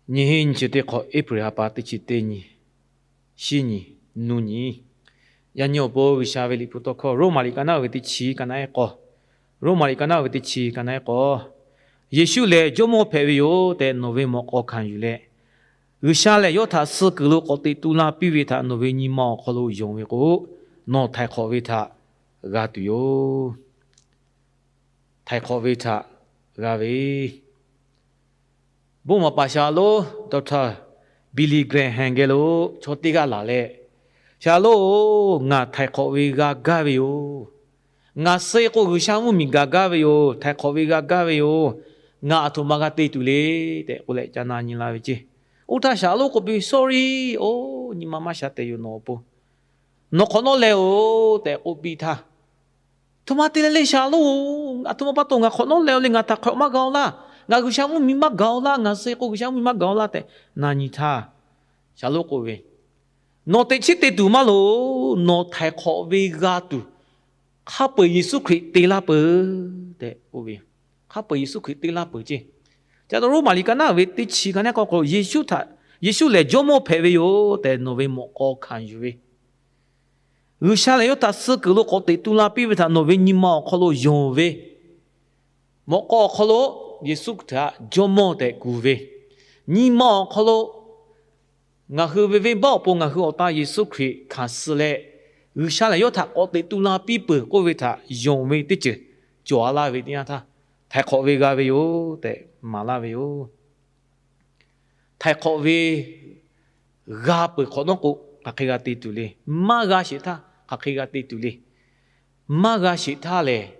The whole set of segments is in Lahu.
Nyiˇ hinˉ nyiˇ chi teˇ hk'awꞈ, April ha pa teˇ chi teˇ nyi, shiˉ nyi, nuˇ nyi. Yaꞈ nyi awˬ pon G'uiˬsha ve liꞈ hpu tawˇ hkawˇ Roˉmaꞈ liꞈ ka naˉ ve teˇ chi ka naˉ ehˉ k'awˇ, Roˉmaꞈ liꞈ ka naˉ ve teˇ chi ka naˉ ehˉ k'awˇ, Yeˍsuˆ lehˬ Jawˇmawˇ hpehꞈ ve yoˬ tehꞈ nawˬ ve mawꞈ k'aw hkanˍ yuˬ leh, G'uiˬsha lehˬ yawˇ htaꞈ suh kuiˬ lo k'awꞈ teꞈ tu la piˇ ve htaꞈ nawˬ ve nyi ma awˬ hk'aw lo yonˍ ve k'o, nawˬ htaiˍ hk'awꞈ ve htaꞈ g'a tuˬ yoˬ. Htaiˍ hk'awꞈ ve htaꞈ g'a ve, bon maˍ paˍ shaˍ lonˉ Doctor Billy Graham geh lo chaw teˇ g'aˇ laˬ leh, Shaˍ lonˉ-oˬ, ngaˬ htaiˍ hk'awꞈ ve g'a gaˇ ve yoˬ. Ngaˬ suh k'o G'uiˬsha mvuhˇmiˬ gaˬ gaˇ ve yoˬ. Htaiˍ hk'awꞈ ve g'a gaˇ ve yoˬ. Ngaˬ aˬ htoꞈ ma g'a te tuˬ le tehꞈ k'oˆ leh ca na nyi la ve ceˇ. Oˇ htaˇ Shaˍ lonˉ k'oˆ piˇ, Sorry, oˇ nyi ma maˇ sha tehꞈ yoˬ nawˬ awˬ pon. Nawˬ hk'awꞈ nawˉ leh-oˬ tehꞈ k'oˆ piˇ htaˇ, Aˬ htoꞈ ma te leh le Shaˍ lonˉ-oˬ, aˬ htoꞈ ma pa taw ngaˬ hk'awꞈ nawˉ leh-o le, ngaˬ htaiˍ hk'awꞈ maˇ g'a-o laˇ, ngaˬ G'uiˬsha mvuhˇmiˬ maˇ g'a-o laˇ, ngaˬ suh k'o G'uiˬsha mvuhˇmiˬ maˇ g'a-o laˇ tehꞈ na nyi htaˇ, Shaˍ lonˉ k'oˆ ve, Nawˬ teꞈ chiˉ te tuˬ maˇ loˍ. Nawˬ htaiˍ hk'awꞈ ve g'a tuˬ hk'a peu-eˬ Yeˍsuˆ Hkriꞈ te laˇ peuˬ tehꞈ k'oˆ ve, hk'a peu-eˬ Yeˍsuˆ Hkriꞈ te laˇ peuˬ ceˇ. Ca taw Roˉmaꞈ liꞈ ka naˉ ve teˇ chi ka naˉ k'awˇ k'o, Yeˍsuˆ htaꞈ, Yeˍsuˆ lehˬ Jawˇmawˇ hpehꞈ ve yoˬ tehꞈ nawˬ ve mawꞈ k'aw hkanˍ yuˬ ve, G'uiˬsha lehˬ yawˇ htaꞈ suh kuiˬ lo k'awꞈ teꞈ tu la piˇ ve htaꞈ nawˬ ve nyi ma awˬ hk'aw lo yonˍ ve, mawꞈ k'aw awˬ hk'aw lo Yeˍsuˆ htaꞈ Jawˇmawˇ tehꞈ kuˬ ve, nyi ma awˬ hk'aw lo ngaˬ hui ve venˇbaˆ awˬ pon ngaˬ hui awˬ ta Yeˍsuˆ Hkriꞈ hkanˍ suh leh, G'uiˬsha lehˬ yawˇ htaꞈ k'awꞈ teꞈ tu la piˇ peuˬ k'oˆ ve htaꞈ yonˍ ve teˇ ceuˬ cawˬ a laˇ ve teˇ yanˇ htaˇ, htaiˍ hk'awꞈ ve g'a ve yoˬ tehꞈ maˍ laˇ ve yoˬ. Htaiˍ hk'awꞈ ve g'a peuˬ hk'awꞈ nawˉ k'o, hk'aˬ hk'e g'a te tuˬ le. Maˇ g'a sheˍ htaˇ hk'aˬ hk'e g'a te tuˬ le. Maˇ g'a sheˍ htaˇ lehˬ,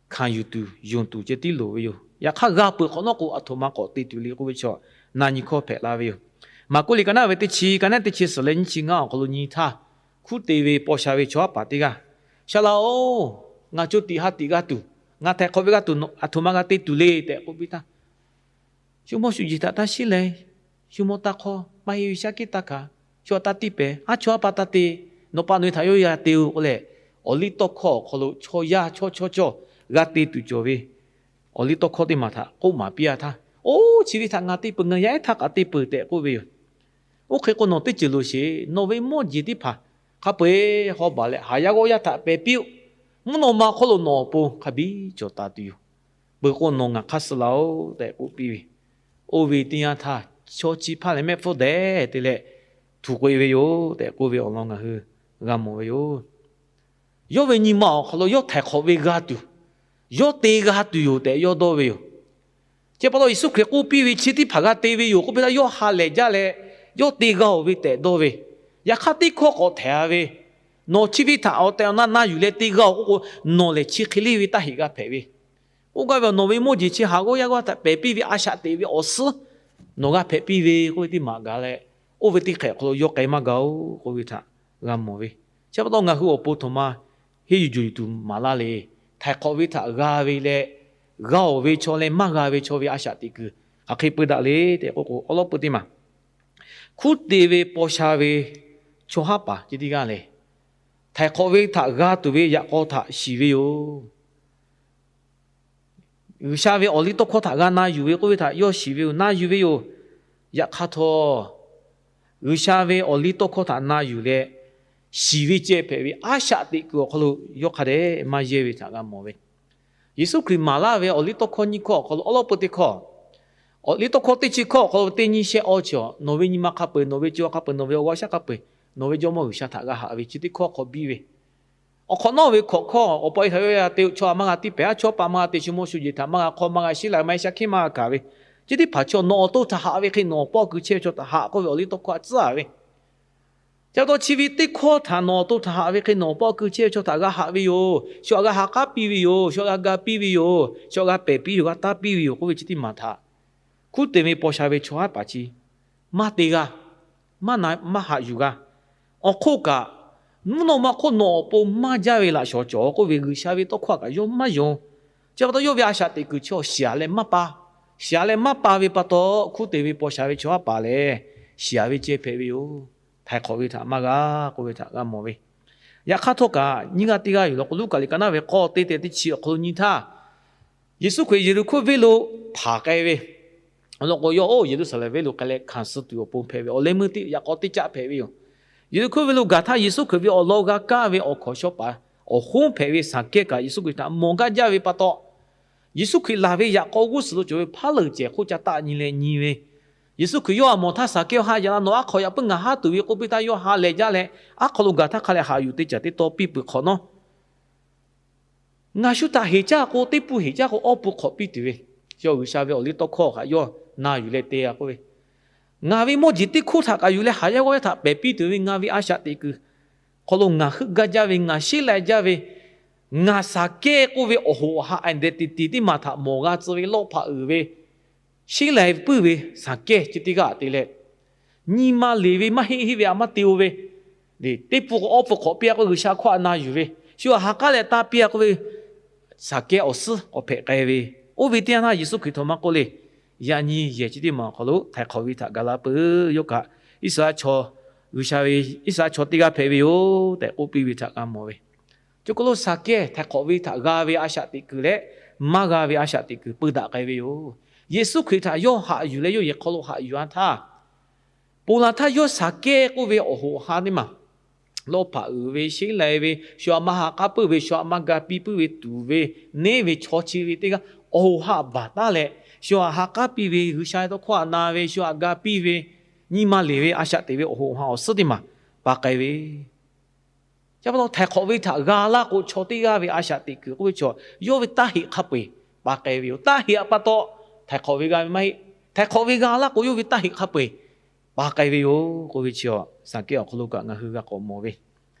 hkanˍ yuˬ tuˬ yonˍ tuˬ ceh tiˉ loˍ ve yoˬ. Yaꞈ hk'aˇ g'a peuˬ hk'awꞈ nawˉ k'o, aˬ htoꞈ ma k'awꞈ te tuˬ le k'oˆ ve chaw na nyi hkawˇ hpehꞈ la ve yoˬ. Maˍkuˆ liꞈ ka naˉ ve teˇ chi ka naˉ teˇ chi suhˍ leh nyiˇ chi ngaˇ awˬ hk'aw lo nyi htaˇ, hkunˉ te ve paw sha ve chaw haˉ paˍ teˇ g'aˇ, Shaˍ laꞈ-oˬ, ngaˬ co tiꞈ ha tiꞈ g'a tuˬ, ngaˬ htaiˍ hk'awꞈ ve g'a tuˬ aˬ htoꞈ ma g'a te tuˬ le tehꞈ k'oˆ piˇ htaˇ, Shu mawˇ shu jeˬ htaꞈ taˇ shiˉ leh, shu mawˇ taˇ hk'awˇ, maˇ heˆ ve shaˉ kiˆ taˇ hkanˍ, shu aꞈ taˇ tiˇ pehˍ, aˉ chaw aˉ pa taˇ te, nawˬ pa nawˬ e htaꞈ yawˇ g'a te-o k'oˆ leh, awˬliˇtawˇhkawˇ awˬ hk'aw lo chaw yaˇ chawˇ chawˇ cawˇ g'a te tuˬ cawˬ ve awˬliˇtawˇhkawˇ teˇ maˬ htaꞈ k'oˆ maˍ piˇ-a htaˇ, Oˇ, chi ve htaꞈ ngaˬ te peuˬ, ngaˬ yaˇ ehˉ htaˇ kaꞈ te peuˬ tehꞈ k'oˆ ve yoˬ. Oˇ hk'e k'o nawˬ teˇ ceuˬ loˍ sheˍ. Nawˬ ve mawˇ jeˬ teˇ hpaˍ hk'a peu-eˬ haw baˬ leh haˍ yaˇ g'awˇ yaˇ htaꞈ pehˬ piˇ-oˆ. Mvuhˇ naw ma hk'oˆ lo nawˬ awˬ pon hk'a biˇ cawˬ taˍ tuˬ yoˬ. Peuˬ k'o nawˬ ngaˬ hk'aˇ suh laˇ-oˆ tehꞈ k'oˆ piˇ ve, oˇ ve teˇ yanˇ htaˇ chaw chi hpaˇ lehˬ mehˆ hpfuhˇ dehꞈ te leh htuꞈ k'oꞈ-e ve yoˬ tehꞈ k'oˆ ve awˬ lawn ngaˬ hui g'a mawˬ ve yoˬ. Yawˇ ve nyi ma awˬ hk'aw lo yawˇ htaiˍ hk'awꞈ ve g'a tuˬ, yawˇ te g'a tuˬ yoˬ tehꞈ yawˇ dawˇ ve yoˬ. Chi pa taw Yeˍsuˆ Hkriꞈ k'oˆ piˇ ve, Chi teˇ hpaˍ g'a te ve yoˬ k'oˆ piˇ htaˇ, yawˇ ha lehˬ jaˇ leh yawˇ te g'a-oˬ ve tehꞈ dawˇ ve, Yaꞈ hk'aˇ teˇ hkawˇ k'awꞈ htehꞈ-a ve, Nawˬ chi ve htaꞈ awˬ tehˬ awˬ na na yuˬ leh te g'a-oˬ k'oˆ k'o, nawˬ lehˬ chi hk'e leˇ ve taˇ heꞈ g'a hpehꞈ ve, k'oˆ gaˇ ve, Nawˬ ve mawˇ jeˬ chi haˍ g'awˇ yaˇ g'awˇ htaꞈ pehˬ piˇ ve a shaꞈ teꞈ ve awˬ suhˉ nawˬ g'a hpehꞈ piˇ ve k'oˆ ve teˇ maˬ gaˬ leh, oˇ ve teˇ hk'ehꞈ hk'aw lo yawˇ k'ai maˇ g'a-oˬ k'oˆ ve htaꞈ g'a mawˬ ve. Chi pa taw ngaˬ hui awˬ pon htoꞈ ma henˇ yuˬ juˬ yuˬ tuˬ maˍ laˇ le. Htaiˍ hk'awꞈ ve htaꞈ g'a ve leh, g'a-oˬ ve chaw leh maˇ g'a ve chaw ve a shaꞈ teꞈ kuiˬ hk'aˬ hk'e peu daꞈ le tehꞈ k'oˆ k'o, awˉ lawˉ peu teˇ maˬ hkunˉ te ve paw sha ve chaw haˉ paˍ ceh teˇ g'aˇ lehˬ, htaiˍ hk'awꞈ ve htaꞈ g'a tuˬ ve yaꞈ k'aw htaꞈ shiˍ ve yoˬ. G'uiˬsha ve awˬliˇtawˇhkawˇ htaꞈ g'a na yuˬ ve k'oˆ ve htaꞈ yawˇ shiˍ ve yoˬ, na yuˬ ve yoˬ. Yaꞈ hk'aˇ htawˇ, G'uiˬsha ve awˬliˇtawˇhkawˇ htaꞈ na yuˬ leh shiˍ ve ceh hpehꞈ ve a shaꞈ teꞈ kuiˬ awˬ hk'aw lo yawˇ hk'a dehꞈ maˇ yehˇ ve htaꞈ g'a mawˬ ve. Yeˍsuˆ Hkriꞈ maˍ laˇ ve awˬliˇtawˇhkawˇ nyiˇ hkawˇ awˬ hk'aw lo awˉ lawˉ peu teˇ hkawˇ, awˬliˇtawˇhkawˇ teˇ chi hkawˇ awˬ hk'aw lo teˇ nyi shehˆ awˇ chi, Nawˬ ve nyi ma hk'a peu-eˬ, nawˬ ve co hk'a peu-eˬ, nawˬ ve awˬ g'aˇ shaˉ hk'a peu-eˬ, nawˬ ve Jawˇmawˇ G'uiˬsha htaꞈ g'a haꞈ ve chi teˇ hkawˇ hk'aw biˇ ve. Awˬ hk'awꞈ nawˉ ve hkawꞈ hkawˇ, Awˬ pa e htaꞈ yawˇ g'a te-o, chaw aꞈ maˇ g'a tiˇ pehˍ, aˉ chaw aˉ pa maˇ g'a te, shu mawˇ shu jeˬ htaꞈ maˇ g'a hk'awˇ, maˇ g'a shiˉ la, maˇ e shaˉ hkiˆ maˇ g'a hkanˍ ve, chi teˇ hpaˍ chaw nawˬ awˬ to htaꞈ haꞈ ve hk'e nawˬ awˬ pawˆ keu chehˇ ve chaw htaꞈ haꞈ k'oˆ ve awˬliˇtawˇhkawˇ a tcuhˉ-a ve. Chi pa taw chi ve teˇ hkawˇ htaꞈ nawˬ awˬ to htaꞈ haꞈ ve hk'e nawˬ awˬ pawˆ keu chehˇ ve chaw htaꞈ g'a haꞈ ve yoˬ. Shu aꞈ g'a ha k'aˉ piˇ ve yoˬ. Shu aꞈ g'a ga piˇ ve yoˬ. Shu aꞈ g'a pehˬ piˇ yoˬ, g'a taˇ piˇ ve yoˬ k'oˆ ve chi teˇ maˬ htaꞈ hkunˉ te ve paw sha ve chaw haˉ paˍ chi maˇ te g'a, maˇ haꞈ yuˬ g'a. Awˬ hk'oˆ kaꞈ, mvuhˇ naw ma hk'oˆ nawˬ awˬ pon maˇ jaˇ ve laꞈ shawˍ cawˬ k'oˆ ve G'uiˬsha ve tawˇ hkawˇ kaꞈ yawˇ maˇ yonˍ. Chi pa taw yawˇ ve a shaꞈ teꞈ kuiˬ chi awˬ shiˍ-a leh maˇ pa, shiˍ-a leh maˇ pa ve pa taw, hkunˉ te ve paw sha ve chaw haˉ paˍ lehˬ, shiˍ-a ve ceh hpehꞈ ve yoˬ. Htaiˍ hk'awꞈ ve htaꞈ maˇ g'a k'oˆ ve htaꞈ g'a mawˬ ve. Yaꞈ hk'aˇ htawˇ kaꞈ, nyiˇ g'aˇ teˇ g'aˇ yuˬ law k'o, Luˉkaꞈ liꞈ ka naˉ ve k'awˇ teˇ tehꞈ teˇ chi awˬ hk'aw lo nyi htaˇ, Yeˍsuˆ Hkriꞈ Yeˍriˆhkoˇ venˇ lo hpanˍ k'ai ve, Awˬ lawn k'o, yawˇ oˇ Yeˍruˆsaˍlehnˍ venˇ lo k'ai leh hkanˍ suh tuˬ awˬ pon hpehꞈ ve awˬ leh meuˇ teˇ yaꞈ k'aw teˇ caˆ hpehꞈ ve yoˬ. Yeˍriˆhkoˇ venˇ lo gaˬ htaˇ, Yeˍsuˆ Hkriꞈ ve awˬ lawn g'a kaˇ ve awˬ hkawnˍ shaw paˍ awˬ hoˉ hpehꞈ ve Saˍkehˇ kaꞈ Yeˍsuˆ Hkriꞈ htaꞈ mawˬ gaˇ jaˇ ve pa taw, Yeˍsuˆ Hkriꞈ laˬ ve yaꞈ k'aw g'uˇ suhˍ lo cawˬ ve hpaˉ leuˬ cehˬ hk'oˆ ca taˆ nyi leh nyi ve, Yeˍsuˆ Hkriꞈ yawˇ htaꞈ mawˬ htaˇ, Saˍkehˇ-oˬ, haꞈ yaꞈ la, nawˬ aˉ hk'aw yaꞈ puiˉ, ngaˬ haˉ tuˬ ve k'oˆ piˇ htaˇ, yawˇ ha lehˬ jaˇ leh, aˉ hk'aw lo gaˬ htaˇ hk'a leh haꞈ yuˬ te caˍ te taw piˇ peuˬ hk'awꞈ nawˉ, ngaˬ shu htaꞈ heˍ caˇ k'o, teˇ pui heˍ caˇ k'o, awˇ pu hk'awꞈ piˇ tuˬ ve, yawˇ G'uiˬsha ve awˬ liˇ tawˇ hkawˇ htaꞈ yawˇ na yuˬ leh te-a k'oˆ ve, ngaˬ ve mawˇ jeˬ teˇ hkoˇ htaꞈ kaꞈ yuˬ leh haˍ yaˇ g'awˇ yaˇ htaꞈ pehˬ piˇ tuˬ ve ngaˬ ve a shaꞈ teꞈ kuiˬ hk'aw lo ngaˬ heuˆ gaˇ jaˇ ve, ngaˬ sheˉ lai jaˇ ve, ngaˬ Saˍkehˇ k'oˆ ve awˬ hoꞈ awˬ ha identity teˇ maˬ htaꞈ mawˬ g'a tcuh ve lawˇ hpaꞈ uiˍ ve, sheˉ lai puiˉ ve Saˍkehˇ chi teˇ g'aˇ te leh, nyi ma leˬ ve maˇ heˆ heˆ ve a maˇ te o ve, teˇ pui k'o awˇ pui hk'awꞈ piˇ-a k'oˆ, G'uiˬsha hkawˇ htaꞈ na yuˬ ve, shu htaꞈ ha k'aˉ leh taˇ piˇ-a k'oˆ ve, Saˍkehˇ awˬ suhˉ k'awꞈ hpehꞈ k'ai ve. Oˇ ve teˇ yanˇ htaˇ Yeˍsuˆ Hkriꞈ htaꞈ maˇ k'oˆ le, yaꞈ nyi yehˬ chi teˇ maˬ awˬ hk'aw lo htaiˍ hk'awꞈ ve htaꞈ gaˬ la peuˬ. Yawˇ kaꞈ Iˉsaˍreˍlaˆ chaw, G'uiˬsha ve Iˉsaˍreˍlaˆ chaw teˇ g'aˇ hpehꞈ ve yoˬ tehꞈ k'oˆ piˇ ve htaꞈ g'a mawˬ ve. Chi hk'aw lo Saˍkehˇ htaiˍ hk'awꞈ ve htaꞈ g'a ve a shaꞈ teꞈ kuiˬ leh maˇ g'a ve a shaꞈ teꞈ kuiˬ peu daꞈ k'ai ve yoˬ. Yeˍsuˆ Hkriꞈ htaꞈ yawˇ haꞈ yuˬ leh yawˇ yehˬ hk'aw lo haꞈ yuˬ-a htaˇ, ponˬ laˬ htaˇ yawˇ Saˍkehˇ k'oˆ ve awˬ hoꞈ awˬ ha teˇ maˬ, lawˇ hpaꞈ uiˍ ve, sheˉ lai ve, shu htaꞈ maˇ ha k'aˉ puiˉ ve, shu htaꞈ maˇ ga piˇ puiˉ ve, tuˍ ve, neˉ ve chaw chi ve teˇ g'aˇ awˬ hoꞈ ha baˬ taˉ leh, shu htaꞈ ha k'aˉ piˇ ve, G'uiˬsha ve tawˇ hkawˇ htaꞈ na ve, shu htaꞈ ga piˇ ve, nyi ma leˬ ve a shaꞈ teꞈ ve awˬ hoꞈ awˬ ha awˬ suhˉ teˇ maˬ pa k'ai ve Chi pa taw htaiˍ hk'awꞈ ve htaꞈ g'a laˇ k'o, chaw teˇ g'aˇ ve a shaꞈ teꞈ kuiˬ k'oˆ ve chaw, yawˇ ve taˇ heꞈ hk'a peu-eˬ pa k'ai ve yoˬ. Taˇ heꞈ-a pa taw, htaiˍ hk'awꞈ ve g'a ve maˇ heˆ. Htaiˍ hk'awꞈ ve g'a laˇ k'o, yawˇ ve taˇ heꞈ hk'a peu-eˬ pa k'ai ve yoˬ k'oˆ ve chi, Saˍkehˇ awˬ hk'aw lo kaꞈ ngaˬ hui g'a k'awꞈ mawˬ ve,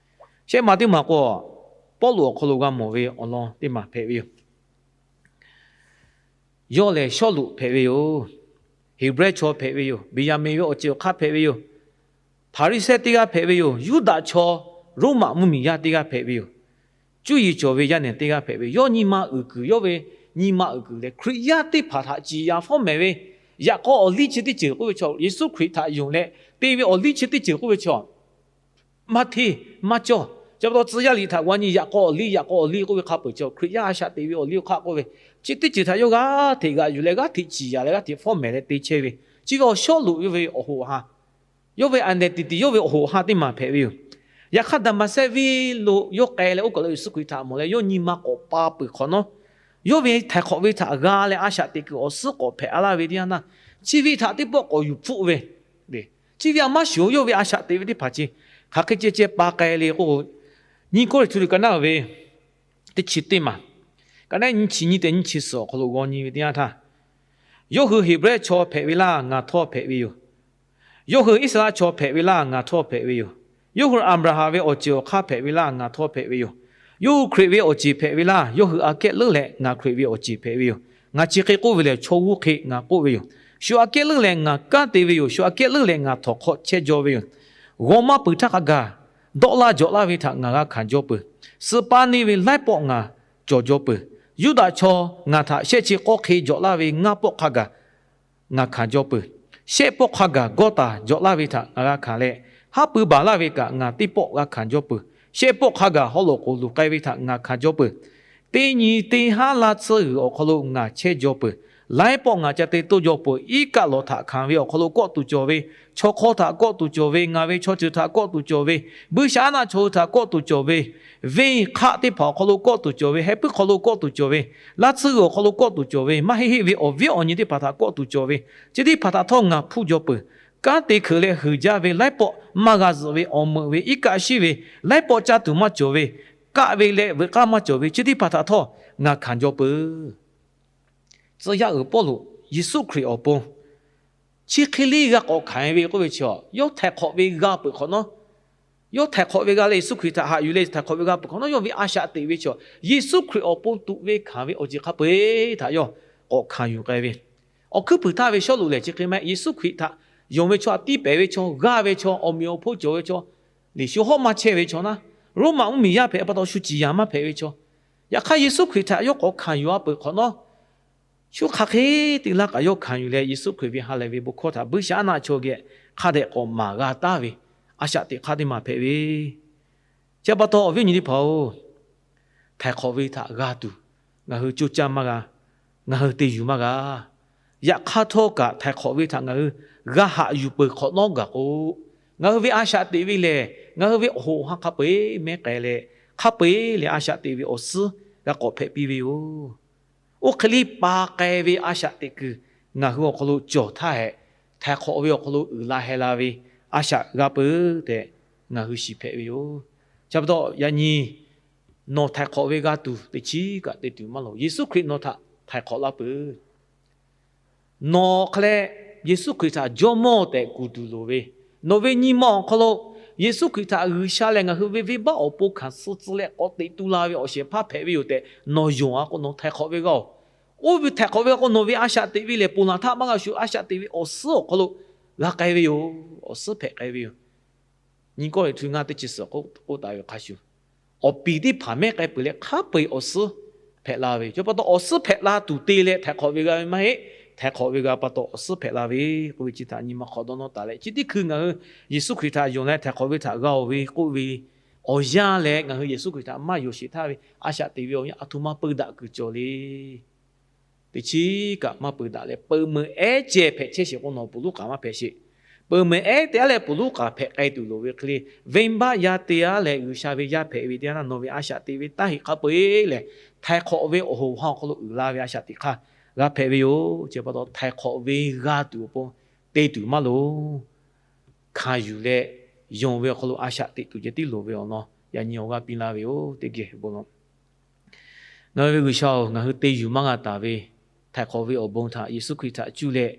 shehˆ ma teˇ maˬ k'o, Pawˇluꞈ awˬ hk'aw lo g'a mawˬ ve awˬ lawn teˇ maˬ hpehꞈ ve yoˬ. Yawˇ lehˬ Sawˉluꞈ hpehꞈ ve yoˬ. Heˍbrehˇ chaw hpehꞈ ve yoˬ. Beˍyaˍmenˍ ve awˬ ceuˬ awˬ hk'aˇ hpehꞈ ve yoˬ. Hpaˍriˍsehˇ teˇ g'aˇ hpehꞈ ve yoˬ. Yuˇdaꞈ chaw, Roˉmaꞈ mvuhˇmiˬ yaˇ teˇ g'aˇ hpehꞈ ve yoˬ. Cuˇ yiˍ cawˬ ve yaˇ nehˬ teˇ g'aˇ hpehꞈ ve, yawˇ nyi ma uiˍ kuiˬ, yawˇ ve nyi ma uiˍ kuiˬ lehˬ, Hkriꞈ yaˇ teˇ hpaˍ htaꞈ ciˍ yanˍ fawˉ mehˍ ve yaꞈ k'aw awˬ liˇ chi teˇ ceuˬ k'oˆ ve chaw, Yeˍsuˆ Hkriꞈ htaꞈ yonˍ leh te ve awˬ liˇ chi teˇ ceuˬ k'oˆ ve chaw, maˇ hteˇ maˇ cawˇ. Chi pa taw tcuh yaˇ liꞈ htaꞈ g'a nyi, yaꞈ k'aw awˬ liˇ, yaꞈ k'aw awˬ liˇ k'oˆ ve hk'a peuˬ chaw, Hkriꞈ yaˇ a shaꞈ teꞈ ve awˬ liˇ awˬ hk'aˇ k'oˆ ve, chi teˇ ceuˬ htaꞈ yawˇ g'aˇ hteꞈ g'aꞈ yuˬ leh g'aˇ hteꞈ ciˍ yanˍ leh g'aˇ hteꞈ fawˉ mehˍ leh te chehˇ ve, chi ve awˬ Sawˉluꞈ yawˇ ve awˬ hoꞈ awˬ ha, yawˇ ve identity, yawˇ ve awˬ hoꞈ awˬ ha teˇ maˬ hpehꞈ ve yoˬ. Yaꞈ hk'aˇ Daˍmaˍsehˇ venˇ lo yawˇ k'ai leh oˇ kaˬ lo Yeˍsuˆ Hkriꞈ htaꞈ mawˬ leh yawˇ nyi ma k'awꞈ pa peuˬ hk'awꞈ nawˉ, yawˇ ve htaiˍ hk'awꞈ ve htaꞈ g'a leh a shaꞈ teꞈ kuiˬ awˬ suhˉ k'awꞈ hpehꞈ-a laˇ ve teˇ yanˇ htaˇ, chi ve htaꞈ teˇ pawˆ k'awꞈ yuˬ hpfuhˆ ve, chi ve a maˇ shuˍ-oˬ, yawˇ ve a shaꞈ teꞈ ve teˇ hpaˍ chi hk'aˬ hk'e ceh ceh pa k'ai le k'o, nyiˇ Kawˇrenˍhtuˆ liꞈ ka naˉ ve teˇ chi teˇ maˬ, ka naˉ nyiˇ chi nyiˇ tehꞈ nyiˇ chi suhˍ awˬ hk'aw lo g'aw nyi ve teˇ yanˇ htaˇ, yawˇ hui Heˍbrehˇ chaw hpehꞈ ve laˇ ngaˬ htawˇ hpehꞈ ve yoˬ. Yawˇ hui Iˉsaˍreˍlaˆ chaw hpehꞈ ve laˇ ngaˬ htawˇ hpehꞈ ve yoˬ. Yawˇ hui Aˍbraˍhanˍ ve awˬ ceuˬ awˬ hk'aˇ hpehꞈ ve laˇ ngaˬ htawˇ hpehꞈ ve yoˬ. Yawˇ hui Hkriꞈ ve awˬ ceˬ hpehꞈ ve laˇ, yawˇ hui aꞈ kehˉ leuˉ leh ngaˬ Hkriꞈ ve awˬ ceˬ hpehꞈ ve yoˬ. Ngaˬ chi hk'e k'oˆ ve lehˬ, chaw g'uˇ hk'e ngaˬ k'oˆ ve yoˬ. Shu aꞈ kehˉ leuˉ leh ngaˬ kanˉ te ve yoˬ. Shu aꞈ kehˉ leuˉ leh ngaˬ htawnˍ hk'aw chehˇ jaw ve yoˬ. G'aw maˇ peuˬ htaˇ hk'a gaˬ dawˆ laˇ jawꞈ laˇ ve htaꞈ ngaˬ g'a hkanˍ jaw peuˬ. Suh paˇ neˇ ve laiˉ pawˆ ngaˬ cawˬ jaw peuˬ. Yuˇdaꞈ chaw ngaˬ htaꞈ shehˆ chi k'awˇ hk'e jawꞈ laˇ ve ngaˇ pawˆ hk'a gaˬ ngaˬ hkanˍ jaw peuˬ. Shehˆ pawˆ hk'a gaˬ gawˇ taˍ jawꞈ laˇ ve htaꞈ ngaˬ g'a hkanˍ leh, haˉ pui baˬ laˇ ve kaꞈ ngaˬ teˇ pawˆ g'a hkanˍ jaw peuˬ. Shehˆ pawˆ hk'a gaˬ haw loꞈ k'oˍ luˬ k'ai ve htaꞈ ngaˬ hkanˍ jaw peuˬ. Teˇ nyi teˇ haˉ laˇ tsuhˇ g'uiˬ awˬ hk'aw lo ngaˬ chehˇ jaw peuˬ. Laiˉ pawˆ ngaˬ ca te toˇ jaw peuˬ. Iˉ kaˆ lawˬ htaꞈ hkanˍ ve awˬ hk'aw lo kawˆ tuˬ cawˬ ve, chaw hk'aw htaꞈ kawˆ tuˬ cawˬ ve, ngaˬ ve chaw ceuˬ htaꞈ kawˆ tuˬ cawˬ ve, buiˇshaˆaˉnaˆ chaw hui htaꞈ kawˆ tuˬ cawˬ ve, venˇ hk'aˆ teˇ hpaˍ awˬ hk'aw lo kawˆ tuˬ cawˬ ve, heh puiˉ hk'aw lo kawˆ tuˬ cawˬ ve, laˇ tsuhˇ g'uiˬ awˬ hk'aw lo kawˆ tuˬ cawˬ ve, maˇ heˆ heˆ ve awˬ viˉ awˬ nyi teˇ hpaˍ htaꞈ kawˆ tuˬ cawˬ ve, chi teˇ hpaˍ htaꞈ htawˇ ngaˬ hpuˇ jaw peuˬ. Kanˉ te hkeuꞈ leh huiˍ jaˇ ve laiˉ pawˆ maˇ g'a zuhꞈ ve, awˬ meuꞈ ve, iˉ kaˆ shiˉ ve, laiˉ pawˆ caˇ tuˬ maˇ cawˬ ve, kaˆ ve leh veuꞈ k'aˇ maˇ cawˬ ve, chi teˇ hpaˍ htaꞈ htawˇ ngaˬ hkanˍ jaw peuˬ. Tcuh yaˇ uiˍ Pawˇluꞈ Yeˍsuˆ Hkriꞈ awˬ pon chi hk'e liˇ g'a k'awꞈ hkanˍ ve k'oˆ ve chi, yawˇ htaiˍ hk'awꞈ ve g'a peuˬ hk'awꞈ nawˉ, yawˇ htaiˍ hk'awꞈ ve g'a leh Yeˍsuˆ Hkriꞈ htaꞈ haꞈ yuˬ leh htaiˍ hk'awꞈ ve g'a peuˬ hk'awꞈ nawˉ, yawˇ ve a shaꞈ teꞈ ve chi Yeˍsuˆ Hkriꞈ awˬ pon tuꞈ ve hkanˍ ve awˬ ceuˬ hk'a peu-eˬ htaꞈ yawˇ k'awꞈ hkanˍ yuˬ k'ai ve. Awˬ hkuiˉ puiˍ htaˇ ve Sawˉluꞈ lehˬ chi hk'e maˇ heˆ. Yeˍsuˆ Hkriꞈ htaꞈ yonˍ ve chaw htaꞈ tiˇ pehˍ ve chaw, g'aˇ ve chaw, awˬ meꞈ awˬ hponˇ cawˬ ve chaw, liꞈ shu hawˉ maˇ chehˇ ve chaw naˉ, Roˉmaꞈ mvuhˇmiˬ yaˇ hpehꞈ pa taw shu ciˍ yanˍ maˇ hpehꞈ ve chaw. Yaꞈ hk'aˇ Yeˍsuˆ Hkriꞈ htaꞈ yawˇ k'awꞈ hkanˍ yuˬ-a peuˬ hk'awꞈ nawˉ, shu hk'aˬ hk'e te laˇ kaꞈ yawˇ hkanˍ yuˬ leh Yeˍsuˆ Hkriꞈ ve ha lehˬ ve bon hkawˇ htaꞈ buiˇshaˆaˉnaˆ chaw geh hk'a dehꞈ k'awꞈ maˍ g'a taˍ ve a shaꞈ teꞈ hk'aˇ teˇ maˬ hpehꞈ ve. Chi pa taw awˬ viˉ awˬ nyi teˇ hpaˍ-oˬ, htaiˍ hk'awꞈ ve htaꞈ g'a tuˬ ngaˬ hui coˇ caˇ maˇ g'a, ngaˬ hui te yuˬ maˇ g'a. Yaꞈ hk'aˇ htawˇ kaꞈ htaiˍ hk'awꞈ ve htaꞈ ngaˬ hui g'a haꞈ yuˬ peuˬ hk'awꞈ nawˉ gaˬ k'o, ngaˬ hui ve a shaꞈ teꞈ ve lehˬ, ngaˬ hui ve awˬ hoꞈ awˬ han hk'a peu-eˬ mehˉ k'ai leh, hk'a peu-eˬ leh a shaꞈ teꞈ ve awˬ suhˉ g'a k'awꞈ hpehꞈ piˇ ve yoˬ. Oˇ hk'e liˇ pa k'ai ve a shaꞈ teꞈ kuiˬ ngaˬ hui awˬ hk'aw lo cawˬ htaˇ hehꞈ, htaiˍ hk'awꞈ ve awˬ hk'aw lo uiˍ la heh la ve a shaꞈ g'a peuˬ tehꞈ ngaˬ hui shiˍ hpehꞈ ve yoˬ. Chi pa taw yaꞈ nyi nawˬ htaiˍ hk'awꞈ ve g'a tuˬ teˇ chiˉ kaꞈ te tuˬ maˇ loˍ. Yeˍsuˆ Hkriꞈ nawˬ htaꞈ htaiˍ hk'awꞈ laˇ peuˬ. Nawˬ hk'a leh Yeˍsuˆ Hkriꞈ htaꞈ Jawˇmawˇ tehꞈ kuˬ tuˬ loˍ ve, nawˬ ve nyi ma awˬ hk'aw lo Yeˍsuˆ Hkriꞈ htaꞈ G'uiˬsha lehˬ ngaˬ hui ve venˇbaˆ awˬ pon hkanˍ suh tcuh leh k'awꞈ teꞈ tu la ve awˬ shehˍ hpaˇ hpehꞈ ve yoˬ tehꞈ nawˬ yonˍ a k'o, nawˬ htaiˍ hk'awꞈ ve g'a-oˬ. Oˇ ve htaiˍ hk'awꞈ ve g'a k'o, nawˬ ve a shaꞈ teꞈ ve lehˬ ponˬ laˬ htaˇ maˇ g'a shuˍ, a shaꞈ teꞈ ve awˬ suhˉ awˬ hk'aw lo g'a k'ai ve yoˬ. Awˬ suhˉ hpehꞈ k'ai ve yoˬ. Nyi kawˇ ve htu ngaˇ teˇ chi suhˍ k'oˆ taˍ ve hk'a shuˍ, awˬ piˍ teˇ hpaˍ mehˉ k'ai peuˬ leh hk'a peu-eˬ awˬ suhˉ hpehꞈ la ve. Chi pa taw awˬ suhˉ hpehꞈ la tuˬ te leh htaiˍ hk'awꞈ ve g'a ve maˇ heˆ. Htaiˍ hk'awꞈ ve g'a pa taw awˬ suhˉ hpehꞈ la ve k'oˆ ve chi htaꞈ nyi ma hk'awꞈ dawˇ nawˇ taˍ leh, chi teˇ hkui ngaˬ hui Yeˍsuˆ Hkriꞈ htaꞈ yonˍ leh htaiˍ hk'awꞈ ve htaꞈ g'a-oˬ ve k'oˆ ve awˬ yanˇ leh, ngaˬ hui Yeˍsuˆ Hkriꞈ htaꞈ maˇ yonˍ sheˍ htaˇ ve a shaꞈ teꞈ ve awˬ yanˇ a htoꞈ ma peu daꞈ kuiˬ cawˬ le. Teˇ chiˉ kaꞈ maˇ peu daꞈ leh, peu meuꞈ ehˉ ceh hpehꞈ chehˇ sheˍ k'o, nawˬ ponˬ luˉ k'aˍ maˇ hpehꞈ sheˍ. Peu meuꞈ ehˉ te aˉ leh ponˬ luˉ k'aˍ hpehꞈ k'ai tuˬ loˍ ve hk'e le, venˇbaˆ yaˇ te aˉ leh G'uiˬsha ve yaˇ hpehꞈ ve teˇ yanˇ htaˇ nawˬ ve a shaꞈ teꞈ ve taˇ heꞈ hk'a peu-eˬ lehˬ, htaiˍ hk'awꞈ ve awˬ hoꞈ awˬ han awˬ hk'aw lo uiˍ la ve a shaꞈ teꞈ hk'aˇ g'a hpehꞈ ve yoˬ. Chi pa taw htaiˍ hk'awꞈ ve g'a tuˬ awˬ pon te tuˬ maˇ loˍ. Hkanˍ yuˬ leh yonˍ ve awˬ hk'aw lo a shaꞈ teꞈ tuˬ ceh tiˉ loˍ ve awˬ lawn yaꞈ nyi awˬ g'aˇ piˇ laˇ ve yoˬ. Teˇ geh bon lawˬ. Ngaˬ hui ve G'uiˬsha-oˬ, ngaˬ hui te yuˬ maˇ g'a taˍ ve htaiˍ hk'awꞈ ve awˬ bon htaꞈ Yeˍsuˆ Hkriꞈ htaꞈ cuˇ leh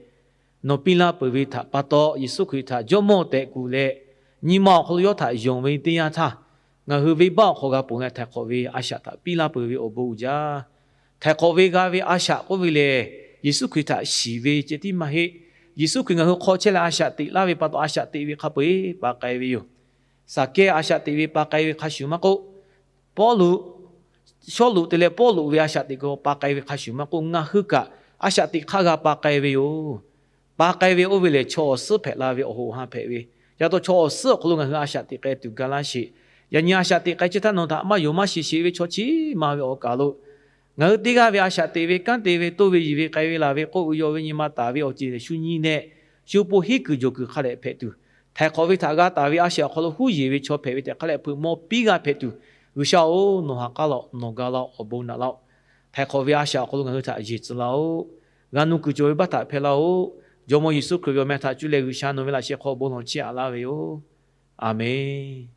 nawˬ piˇ laˇ peuˬ ve htaꞈ pa taw, Yeˍsuˆ Hkriꞈ htaꞈ Jawˇmawˇ tehꞈ kuˬ leh, nyi ma awˬ hk'aw lo yawˇ htaꞈ yonˍ ve teˇ yanˇ htaˇ, ngaˬ hui venˇbaˆ awˬ hk'aw g'a ponˬ leh htaiˍ hk'awꞈ ve a shaꞈ htaꞈ piˇ laˇ peuˬ ve awˬ bon uiˍ jaˇ. Htaiˍ hk'awꞈ ve g'a ve a shaꞈ k'oˆ ve lehˬ, Yeˍsuˆ Hkriꞈ htaꞈ shiˍ ve ceh tiˉ maˇ heˆ. Yeˍsuˆ Hkriꞈ ngaˬ hui hk'aw chehˇ leh a shaꞈ teꞈ laˇ ve pa taw, a shaꞈ teꞈ ve hk'a peu-eˬ pa k'ai ve yoˬ. Saˍkehˇ a shaꞈ teꞈ ve pa k'ai ve hk'a shuˍ maˇ k'oˆ, Pawˇluꞈ, Sawˉluꞈ te leh Pawˇluꞈ ve a shaꞈ teꞈ pa k'ai ve hk'a shuˍ maˇ k'oˆ, ngaˬ hui kaꞈ a shaꞈ teꞈ hk'aˇ g'a pa k'ai ve yoˬ. Pa k'ai ve oˇ ve lehˬ, chaw awˬ suhˉ hpehꞈ la ve awˬ hoꞈ awˬ han hpehꞈ ve. Yaꞈ taw chaw awˬ suhˉ awˬ hk'aw lo ngaˬ hui a shaꞈ teꞈ k'ai tuˬ ga laˇ sheˍ. Yaꞈ nyi a shaꞈ teꞈ k'ai chi htaˇ nawˬ htaꞈ maˇ yonˍ maˇ shiˍ sheˍ ve chaw chi ma ve awˬ kaˍ lo, ngaˬ hui teˇ g'aˇ ve a shaꞈ teꞈ ve, kanˉ te ve, toˇ ve, yiˬ ve, k'ai ve, laˬ ve, k'oˆ ve, yaw ve, nyi ma taˍ ve awˬ ceuˬ lehˬ shu nyi leh, shu pon hiˉ kuiˬ jawˬ kuiˬ hk'a dehꞈ hpehꞈ tuˬ, htaiˍ hk'awꞈ ve htaꞈ g'a taˍ ve a shaꞈ awˬ hk'aw lo huˉ yeˬ ve chaw hpehꞈ ve tehꞈ hk'a dehꞈ hpeuꞈ maw piˇ g'a hpehꞈ tuˬ, G'uiˬsha-oˬ, nawˬ ha k'aˉ laˇ-oˆ, nawˬ ga laˇ-oˆ, awˬ bon naꞈ laˇ-oˆ. Htaiˍ hk'awꞈ ve a shaꞈ awˬ hk'aw lo ngaˬ hui htaꞈ yeˬ tcuh laˇ-oˆ. G'a nu kuiˬ cawˬ ve baˇ htaꞈ hpehˇ laˇ-oˆ. Jawˇmawˇ Yeˍsuˆ Hkriꞈ ve awˬ meh htaꞈ cuˇ leh G'uiˬsha nawˬ ve laꞈ sheh hk'aw bon lawˬ chiˇ aꞈ laˇ ve yoˬ. Aˬmenˍ.